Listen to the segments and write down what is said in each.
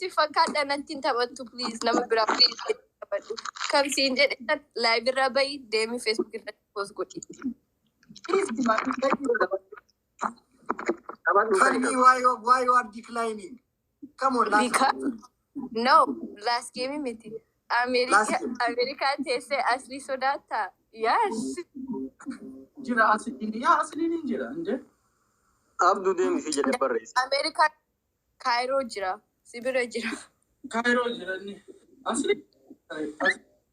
si fakkaadha natti hin taphattu, please, nama biraa taphadhu. Kam siin jedhe san live irra bahi, deemi Facebook irratti post godhi. Taphadhu. Falmi, why you are declining? Come on, last Because no, last game miti. Last America game. Amerikaa teessee Asli sodaata. Yes. Jira Asliin, yaa Asliin hin jira inde. Abduu deemisi jedhe barreesse. Amerikaa Kaayiroo jira. Si bira jira. Kaayiroo jira inni. Asliin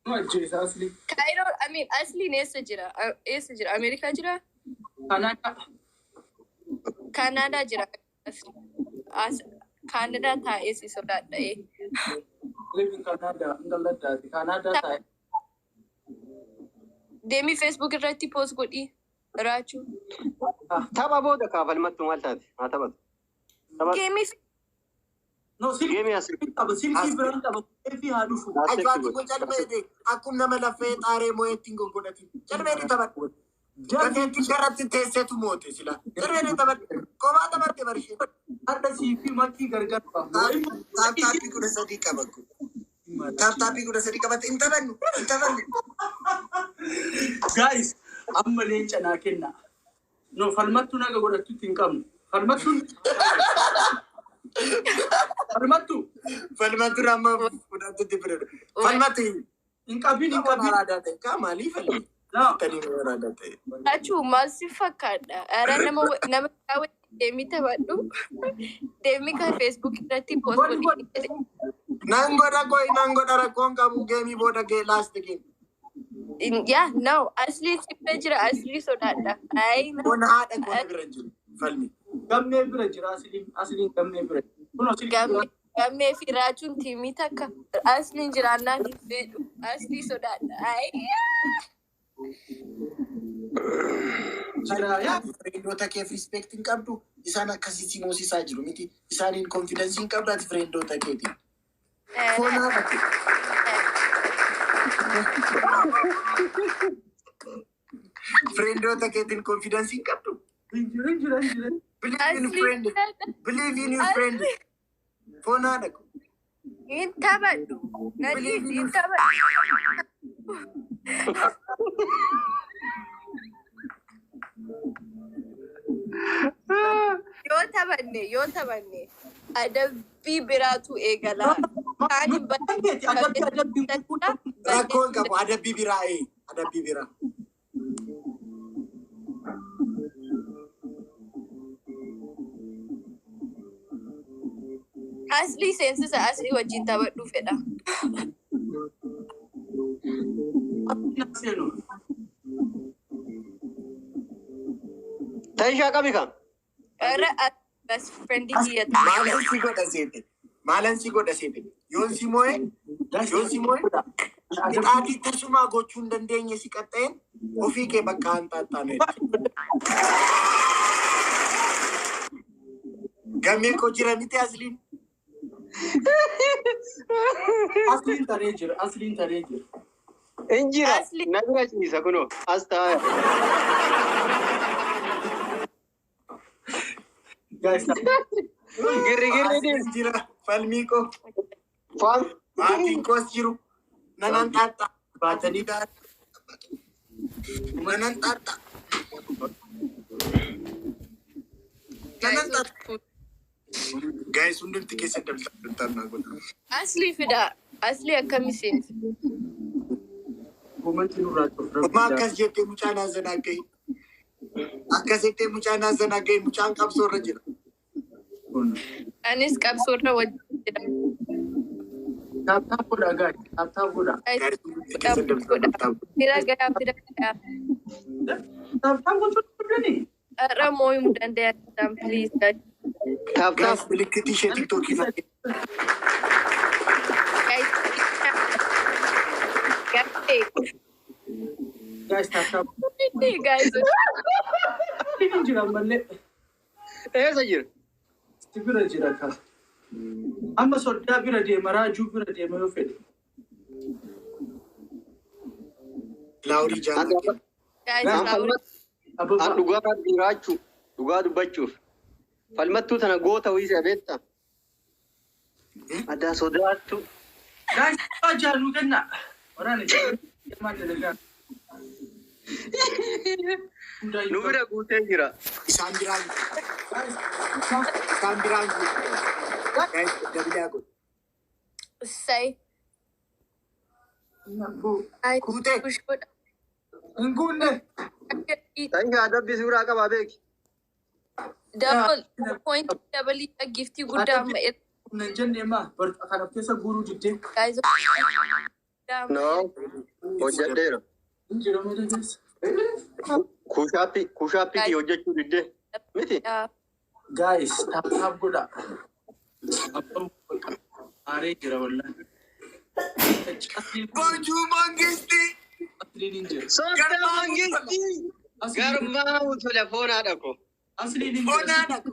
nu ajjeesa Asliin. Kaayiroo, I mean, Asliin eessa jira? Eessa jira? Ameerikaa jira? Kanaadaa. Kaanaadaa jira. Asli. As Kaanadaa taa'ee si sodaadha. Eh. Live in Canada, indalladdaati. Kanaadaa taa'e. Deemii Facebook irratti post godhi. Raachuu. Tapha booda kaa Falmattu maal taate? Haa taphatu. Tapha Game No, silkii game as qaba, silkii biraan qaba. Fi haa dhufu. Ajaa'ibni kun calmeeti akkuma nama lafee xaaree moo'eetti hin gongodhatin. Calmeeti taphadhu. Gateetti irratti teesseetu moote sila. Calmeeti taphadhu. Kophaa taphatte barishee. Har'a sii fi makkii gargar baafna. Tap tapii 13 qaba kun. Tap tapii 13 qabate, hin taphannu. Hin taphannu. Guys, amma leenca naa kenna. No, Falmattuu naga godhattutti hin qabnu. Falmattuun. Falmattu. Falmattu amma fudhattutti fudhatu. Falmattu. Hin qabin, hin qabin. Araadaa ta'e. Kaa maalii falmi? No. Tanii nama araadaa ta'e. Raachuu maal si fakkaadha? Ara nama biraa wajjin deemii taphadhu. Deemii kan Facebook irratti post Godhi godhi. godhi. Nan godha koi, nan godha, rakkoon qabu, game booda gee last game. Yaa, no, Asli si bira jira, Asli sodaadha. Ayi, Kun haadha koo bira jiru. Falmi. Gammee bira jira Asliin. Asliin gammee bira. Kunoo silkii gammee biraa. Gammee fi Raachuun team takka. Asliin jiraannaan hin fedhu. Asli sodaadha. Ayi. Jira yaa. Friendoota keef respect hin qabdu. Isaan akkasii si moosisaa jiru miti. Isaaniin confidence hin qabdu ati friendoota keetiin. Foon haadha kee. Friendoota keetiin confidence hin qabdu. Hin jiru, hin jira, hin jira. Believe in Asli friend. sodaadha. Believe in your friend. Foon haadha koo. Hin taphadhu. Na Believe dhiisi in hin your taphadhu. Yoo taphanne adabbii biraatu eegala. Kaan hin Keeti adabbii adabbii Rakkoo hin qabu. Adabbii biraa ee. Adabbii biraa. Aslii seensisa, Aslii wajjin taphadhuu fedha. Seenu. Ta'ishaa qabi kan. Irra best friend kiyya ta'a. Maalan si godha seete? Maalan si godha seete? Yoon si moo'e, yoon si moo'e, qixaatii tasumaa gochuu hin dandeenye si qaxxa'een ofii kee bakka hanxaaxxaanu. Gammee koo jira miti Asliin? Asliin taree jira. Asliin taree jira. Injira Asli na bira ciisa kunoo as taa'aa. Guys, Girri girri Asliin deemu. jira. Falmii koo. Faam. Maatiin koos jiru. Nan hanxaaxxa. Baatanii Nan hanxaaxxa. Nan hanxaaxxa. Guys, hundumti keessa dabtaa naa godha. Aslii fida. Aslii akkami seensi? Comment nurraa cufu. Amma akkas jettee mucaan haasaan gahi. Akkas jettee mucaan haasaan gahi, mucaan qabsoo irra jira. Anis qabsoorra wajjin jira. Tap tap godha guys. Tap tap godha. Guys, hundumti keessa dabtaa. Fira gayaa, fira gayaa. Tap tap gochuu dandeenye. Har'a moo'imuu dandeessan, please guys. Tap Guys, tap. milikitii ishee TikTokii na Guys, guys. Guys, tap tap. Guys. Asliin jira ammallee. Eessa jira? Si bira jira ka. Amma soddaa bira deema, Raajuu bira deema yoo fedhe. Laawurii jaalladha. Guys, An Laawurii. An Ababa. dhugaa jiraachuu dhugaa dubbachuuf. Falmattuu tana goota wiisa beektaa? Adaa sodaattu. Guys, jaanuu kenna. Waraana jedhama maal dalagaa? Nu bira guutee jira. Isaan biraan isaan biraan guute. Guys, dabalaa godhu. Say. Ay, Guute. push godha. Hin guunne. Taayishaa adabbii suuraa qabaa beeki. Double point dabalii giftii guddaa amma Humna hin jenne maa kan of keessa guuruu diddee. Guys. No. Hojjedheera. Hin jiru malee keessa. Push-up push-up kiyya hojjechuu diddee. Miti. Guys, tap tap godha. Aaree jira wallahi. Boojuu Mangistii. Asliin hin jira. Sotta mangistii. Garmaamu tola foonaa dhaqo. Asliin hin jira. Foonaa dhaqu.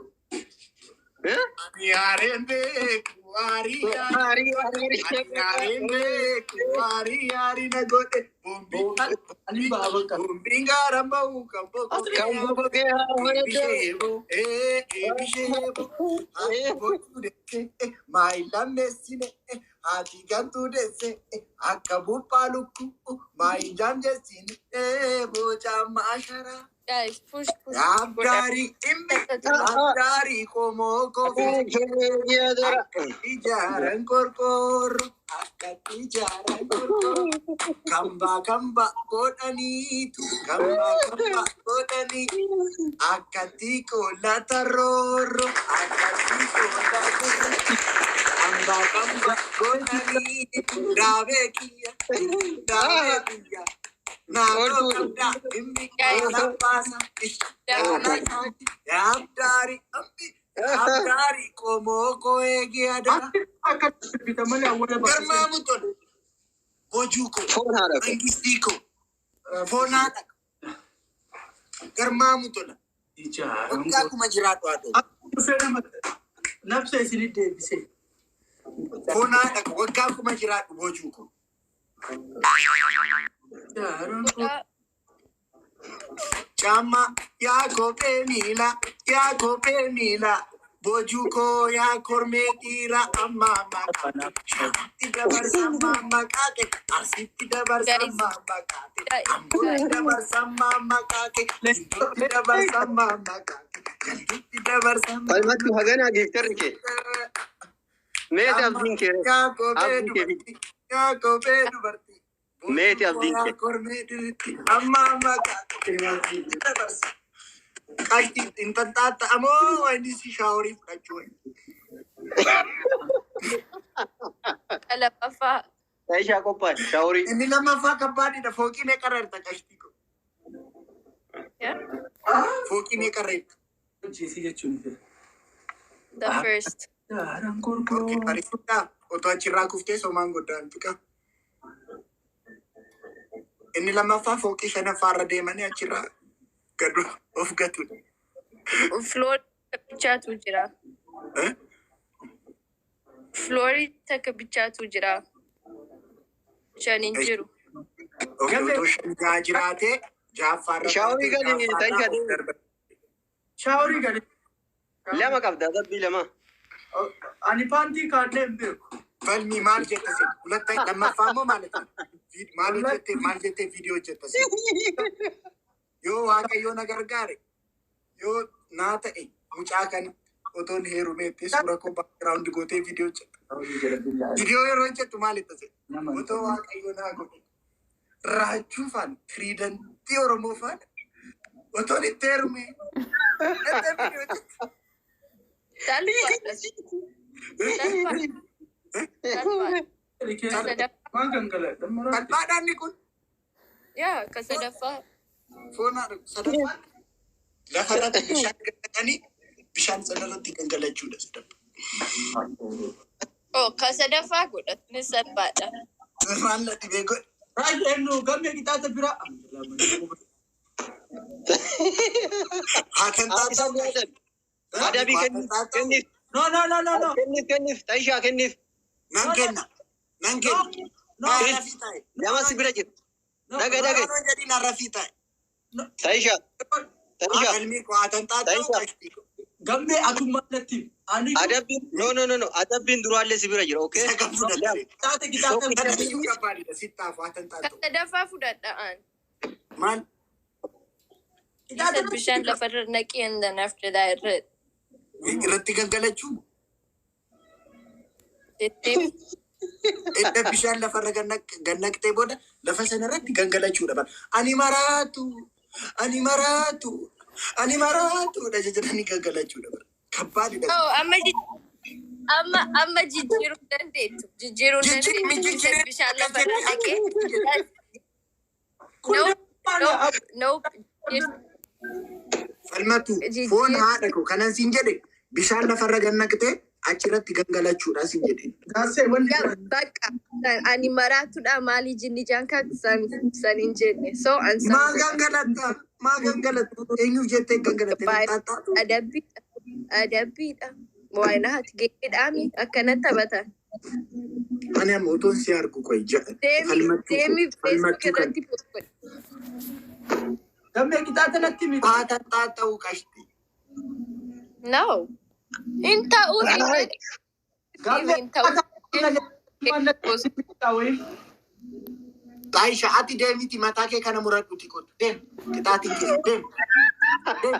Ani yaareen beeku waarii Aarii aarii. Ani yaareen beeku waarii yaarii na godhe. Boombii Ani ba'a bakka. boombiin gaaraan bahu kan boqoo. Kan bobokee haa Eebisheebo, eebisheebo, haati boccuu deesse, maayilaan meessine, haati gantuu deesse, akka buphaa lukkuu, maayijaan jeessine, boocaan maasharaa. Guys, push push. Yaabdaarii dhimmi, yaabdaarii qomoo kofoo, akka ijaaran qorqoorro, akka ijaaran qorqoorro. Kambaa kambaa godhaniitu, kambaa kambaa godhanii. Akkatti qollata roorro, akkatti qollata roorro. Kambaa kambaa godhaniitu, daabee kiyya, daabee kiyya. Naannoo qabdaa, dhimmi qaala baasa, yaabdaarii ambi, yaabdaarii qomoo koo eegee adara. Akka bita malee awwaala baasisee. Garmaamu tole, boojuu koo, Foon haadha ko. mangistii koo, foonaa dhaqa. Garmaamu tola. Ijaaran Waggaa kuma jiraadhu haadha. Dhufee nama nabsa isinit deebisee. Foonaa dhaqa waggaa kuma jiraadhu boojuu koo. Ijaaran Godha. Caammaa yaa kophee miila yaa kophee miila boojuu koo yaa kormee dhiira amma maqaa shawatti dabarsa amma maqaa kee arsitti dabarsa amma maqaa kee ambootti dabarsa amma maqaa kee gindootti dabarsa amma maqaa kee jalduutti dabarsa amma Falmattu haganaa giftarri kee. Meeti abdiin kee. yaa kophee Abdiin kee. dubartii yaa kophee dubartii Meeti abdiin yaa kee. kormee dhirritti amma maqaa kee dabarsa. Qashti intanxaatta amoo wayni si shaaworii fudhachuu wayi. Lammaffaa. Taayishaa qophaa'e. Shaaworii. Inni lammaffaa kabbaadidha. Fooqii meeqarra jirta qashtii ko? Yeah. Fooqii meeqarra jirta? Hojjeesii jechuun fedha. The first. Ijaaran Okay, qorqoorroo. bareedaa. Otoo achirraa kuftee somaan goddaan tuqa. Inni lammaffaa fooqii shanaffaarra deemanii achirraa gad of gatu. Floor bichaatu jira. Eh? Floorii takka bichaatu jira. Shan hin jiru. Okay, otoo shan gaa jiraatee ja'affaarra Shaaworii taatee gadi ja'affaarraa Taayishaa of darba. Shaaworii gadi. Lama qabda adabbii lama. Ani paantii kaadhee hin beeku. Falmii maal jetta sin? Hulatta lammaffaa immoo maal jetta? Maal hojjette maal jettee viidiyoo hojjetta sin? Yoo Waaqayyo na gargaare yoo naa ta'e mucaa kana otoon heerumeetti suura koo background gootee viidiyoo hojjetta. Viidiyoo yeroo hojjettu maal jetta sin? Otoo Waaqayyo naa godhe raachuu faana tiriidantii Oromoo faana otoon itti heerume jettee viidiyoo hojjetta. Salphaadha. Salphaadha. Salphaadha. Sadaffaa. Waan gangaladha. Salphaadhaan inni kun Yaa ka sadaffaa. foon haadha sadaffaan lafa irratti bishaan gangalanii bishaan sana irratti gangalachuudha sadaffaa. Oh, ka sadaffaa godha. Kunis salphaadha. Maal na dhibee godhe? Raayii eenyu gammee qixaata biraa. Haa kan taatamu. Adabii kenniif kenniif No, no, no, no, no. kenniif kenniif Taayishaa kenniif. Nan kenna. Nan kenna. No, Arrafii taa'e. Nama si bira jira. Dhaga dhaga. Nama jedhiin arrafii taa'e. Taayishaa. Taayishaa. Qalmii koo haa tan taatamu. Taayishaa. Gammee atummaa natti. Ani Adabbiin, no, no, no, no, adabbiin duraallee si bira jira, okay? Isa kam fudhatte? Qixaata, qixaata. Adabbiin kabbaadidha sittaaf haa Kan tantaatu. sadaffaa fudhadha an. Maal? Isa bishaan lafarra naqii and then after that irra Irratti gangalachuu? jettee. Edda bishaan lafarra gannaqxee booda lafa sana irratti gangalachuudha bara. Ani maraatu, ani maraatu, ani maraatuudha jedhanii gangalachuudha bara. Kabbaadidha. Oh, amma jijjiiruu dandeettu. Jijjiiruu dandeettu. Isa bishaan lafarra naqee. No, no, no. Falmatu, foon haadha koo kanan siin jedhe bishaan lafarra gannaqxee achirratti gangalachuudha siin jedhe. Gaasee wanni Ya, bakka ani maraatuudha maali jinni jaankaa san san hin jenne. So an san Maa gangalatta? Maa gangalatta? Eenyuuf jettee gangalatte? Baay'ee adabbiidha. Adabbiidha. Why not? Geedhaami akkanatti taphatan. Ani amma utuun si argu qoy Deemi falmattuu deemi Facebook falmattuu kan irratti post godhi. Gammee, qixaata natti miti. Haa tantaa'u qashti. No. Hin ta'u. Gammee, Hin ta'u. qixaata wayii. Aisha, ati deemiti mataa kee kana muradhuti kottu. Deem. Qixaatiin kee. Deem. Deem.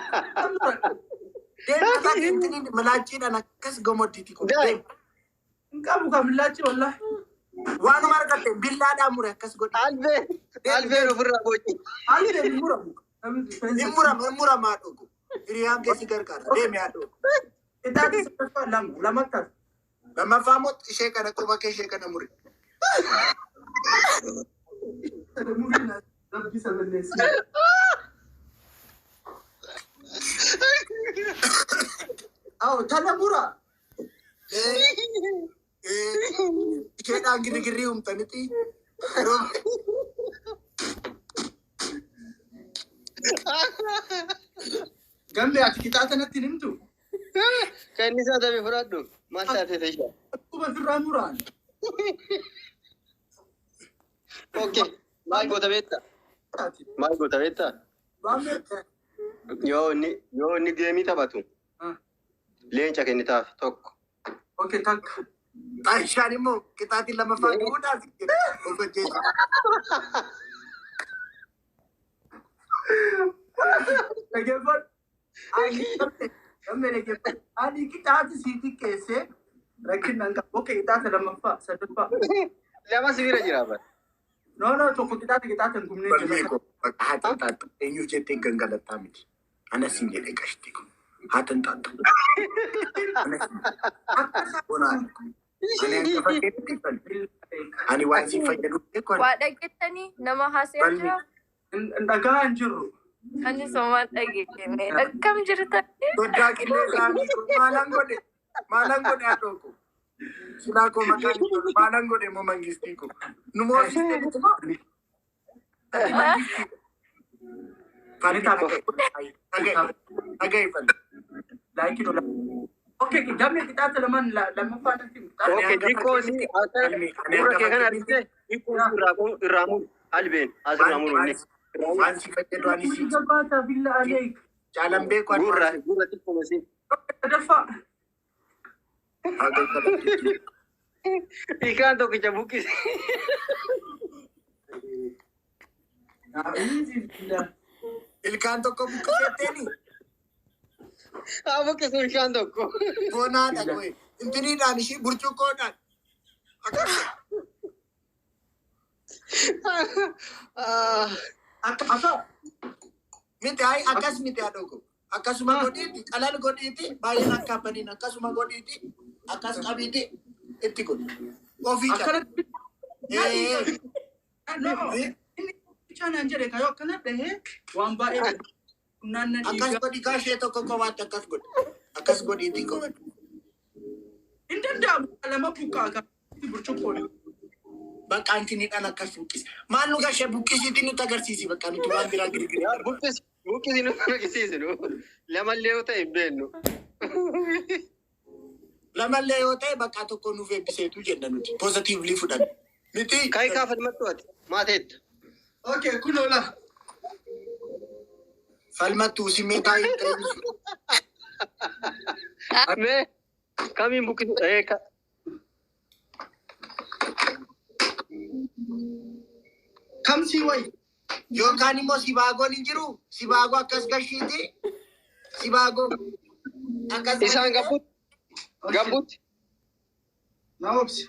Deem, mataa kee ittiin malaachiidhaan akkas gomodditi kottu. Deem. Hin qabu kan billaachi wallahi. Waanuma argatte billaadhaan mure akkas godhi. Albeen, albeen ofirraa boci. Albeen hin muramu. Hin murama, hin muramaa dhugu. Hiriyaan kee si gargaara. Deemi haa dhugu. Qixaata sadaffaa lama lamatti hafe. Lammaffaa immoo ishee kana quba kee ishee kana muri. Muriin rabbi isa balleessi. Awo tana mura. Isheedhaan girgirrii uumtaniti. Gammee, ati qixaata natti hin himtu. Kan inni isaa tabe fudhadhu. Maal taatee ta'e? Quba ofirraa muraan. Okay. Maal goota beektaa? Maal goota beektaa? Gammee. Yoo inni geemii taphatu leenca kennitaaf tokko. Okay, takka. Aishaan immoo qixaatiin lammaffaa duudhaa si jedhe of ajjeesu. Dhageeffadhu. Ani gammee, dhageeffadhu. Ani qixaata sii xiqqeessee rakkinaan qabu. Okay, qixaata lammaffaa sadaffaa. Lama si bira jira bara. No, no, tokko qixaata qixaata hin gubnee Falmee jira. koo bakka haa tantaattu. Eenyuuf jettee gangalattaa miti. Anas hin jedhe qashti kun. Haa tantaattu. Anas hin Ani hangafa keetti falme. Ani waan si fayyadu beeku ani. Waa dhageettanii nama haasa'aa Falmi. jira. Hin dhagaa hin jirru. Ani somaan dhageenne. Akkam jirta? Soddaa qillee isaanii kun maalan godhe? Maalan godhe haadhoo koo? Silaa koo maqaan hin tolu. Maalan godhe immoo mangistii koo? Nu moosiste miti moo? Falmi, dhaga'i. Dhaga'i. Dhaga'i falmi. Laayikii lola. Okay, gammee, qixaata lamaan lammaffaa natti himi. Qixaata Okay, xiqqoo si akka gurra kee kana argite xiqqoo si irraa muru. Albeen as irraa muru inni. Waan si fayyadu ani si Jabaata billa aleek. jaalan beeku ani Gurra waan si gurra xiqqoo si. Sadaffaa. Haa gangalattu. Ilkaan tokkicha buqqise. Easy billah. Ilkaan tokko buqqiseetteeni Haa buqqisu ilkaan tokko. foonaadhaan wayi. Intiniidhaan ishii burcuqqoodhaan. Akkas. Akka akka Miti ayi akkas miti haadhoo koo. Akkasuma godhiiti qalal godhiiti baay'een akka abbaniin akkasuma godhiiti akkas qabiiti itti godhi. Ofii cala. Akkanatti. Ee. No. Inni naan jedhe kayoo akkana dhahee waan baay'ee humnaan na Akkas dhiigaa. godhi gaashee tokko qofaatti akkas godhi. Akkas godhiiti godhi. Hin danda'amu lama buqqaa kan burcuqqoodha. Bakka intiniidhaan akkas buqqisi. Maal nu gashee buqqisiitii nutti agarsiisi bakka nuti waan biraa girgirii barbaanna. Buqqisi buqqisi nu argisiisnu. Lamallee yoo ta'e hin beeknu. Lamallee yoo ta'e bakka tokko nuuf eebbiseetu jenna nuti. Positively fudhanna. Miti. Kai kaafalmattu ati maateetta. Okay, kun oola. Falmattuu simee taa'ee ta'ee. Mee Kamiin buqqisu? Kam si wayi? Yookaan immoo sibaagoon hin jiru. Sibaagoo akkas gashiiti. Sibaagoo akkas Isaan gabbutti. Gabbutti. Na obsi.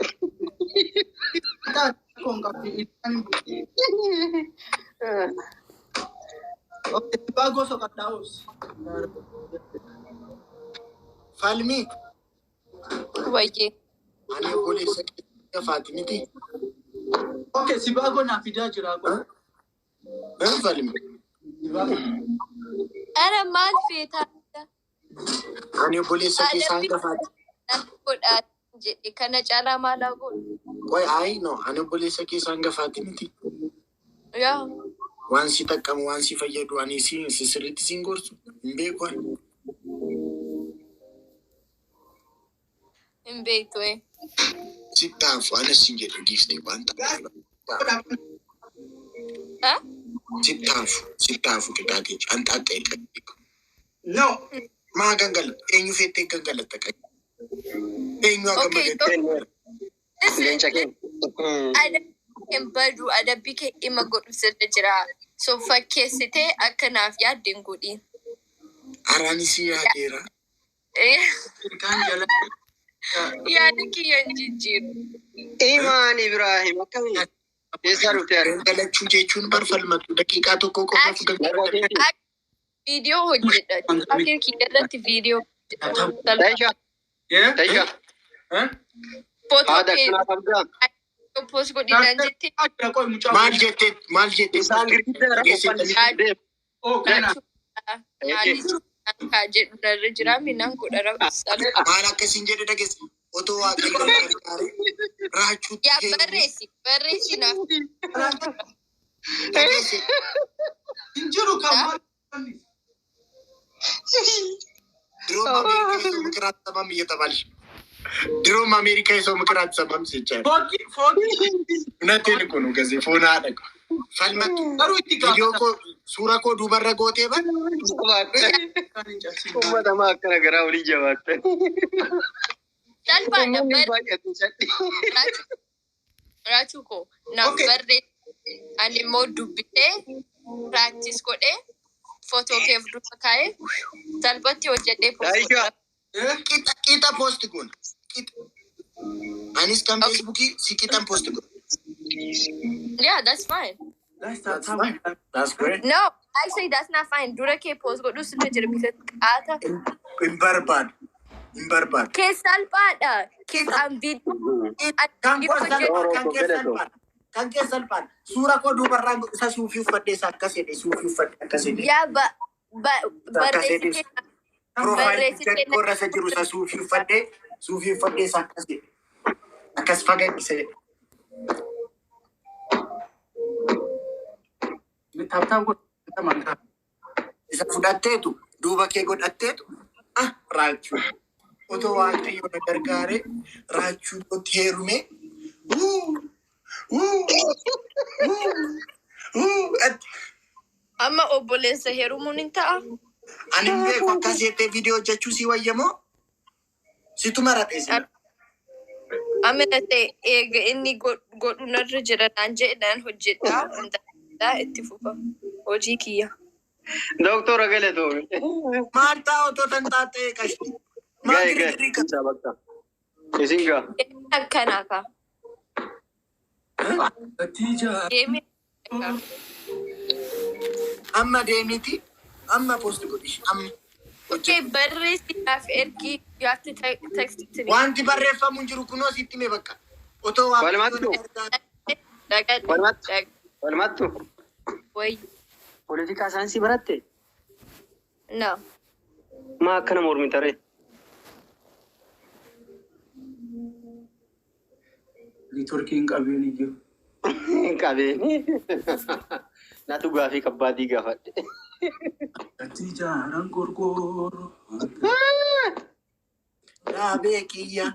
Qixaata koon qabdi. Isaan hin buqqi. Okay, sibaagoo soqadhaa obsi. Falmii. Wayyee. Ani obboleessa gafaati miti. Okay, sibaagoo naa fidaa jira. Hin falmi. Sibaagoo. Ara maal feetaa? Ani obboleessa keessaa hangafaati. Godhaa jedhe kana caalaa maal haa godhu? Qoy ayi no ani obboleessa keessaa hangafaati miti. Yaa. Waan si xaqqamu, waan si fayyadu ani si sirriitti siin gorsu hin beeku ani. Hin beektu ee. Sittaafu anas sin jedhe giiftii waan ta'eef. Ha? Sittaafu qixaatee anxaaxxee. No. Maa gangala eenyu feettee gangalatta qabu? Eenyu akka Okay, magatee? Leenca keenya. Adabbii hin badu, adabbii kee dhimma godhu sirra jira. So fakkeessitee akka naaf yaadde hin godhin. Araan si yaadeera. Ilkaan jala. Yaada kiyya hin jijjiiru. Imaan Ibrahim akkamii? Eessaa dhufte ati? Gangalachuu jechuun barfalmatu daqiiqaa tokko qofaaf gangalachuu. Viidiyoo hojjedha. Afaan kiyya irratti viidiyoo hojjedha. Taisha. Yeah? Taisha. Eh? Footoo Haadha kee akkanaa qabdaa? post godhinaan jettee Jira qoy mucaa. Maal jettee maal jettee? Isaan girgiddaa irra deemu. Oh, kana. Maaliif kaa jedhu narra jira minaan godha rabbi. Maal akkasiin jedhe dhageesse? Otoo Waaqayyo na gargaare raachuutti Yaa heerume barreessi barreessi naaf. Dhageesse. Hin jiru kan maal. ድሮም አሜሪካ የሰው ምክር አትሰማም እየተባልሽ፣ ድሮም አሜሪካ የሰው ምክር አትሰማም ሲቻል Fookii fookii. እውነቴን እኮ ነው። ገዜ ፎና አደቀ ፈልመቱ Garuu itti ቪዲዮ gaafata. ኮ ሱራ ኮ ዱበረ ጎቴ በ Kan hin cabsin. Uummata maa akkana garaa olii jabaatte. Salphaadha. Uummanni baay'atu sadhi. Raachuu koo naaf Okay. barreessi. Ani immoo dubbisee practice godhee footoo keef duuba kaa'ee salphatti hojjedhee post Taisha. godha. Eh? qixa qixa post goona qixa anis kan Okay. feesbuukii si qixan post goona. Yeah, that's fine. Guys, That's tap fine. That's great. No, actually that's not fine. Dura kee post godhuu sirra jira because qaata Hin barbaadu. Hin barbaadu. kee salphaadha. Kee an viidiyoo Kan koo hojjedhu. salphaa, kan kee salphaadha. Kan kee salphaadha. Suura koo duubarraan isa suufii uffadhee isa akkas jedhe, suufii uffadhe akkas jedhe. Yaa ba ba Akkas jedhe. barreessitee Profile barreessitee picture koo irra isa jiru isa suufii uffadhee isa akkas jedhe. Akkas fagaggisa jedhe. Tap tap godhu. Isa fudhatteetu duuba kee godhatteetu ah raachuu. Otoo Waaqayyo na gargaare raachuu kootti heerume wuu wuu wuu wuu atti. Amma obboleessa heerumuun hin ta'a. Ani hin beeku, akkas jettee viidiyoo hojjechuu si wayyamoo situ maratee sila. Amma ta'e eega inni godhu narra jira naan jedhan hojjedha. Intalaa itti fufa hojii kiyya. Doktora galatoomi. Maal ta'a otoo tan taatee qashti? Maal Gaa'e gaa'e. girgirii qaba? Isaa bakka. Isin gaa. Akkanaa ka. Natiija. Deemee akka. Amma deemiti amma post godhi amma. Okay, barreessi naaf ergi. You have to text it to me. Wanti barreeffamu hin jiru, kunoo sitti hime bakka. Otoo Waaqayyo Walumaattu. na gargaare. Dhagadhu. Walumaattu. Walumaattu. Wayi. Poolitikaa saayinsii baratte? No. Maa akkana mormi taree? Neetworkiin qabeen iyyuu. Qabeeni. Natu gaafii kabbaatii gaafadhe. Natiija haran gorgoro. Dhaabee kiyya.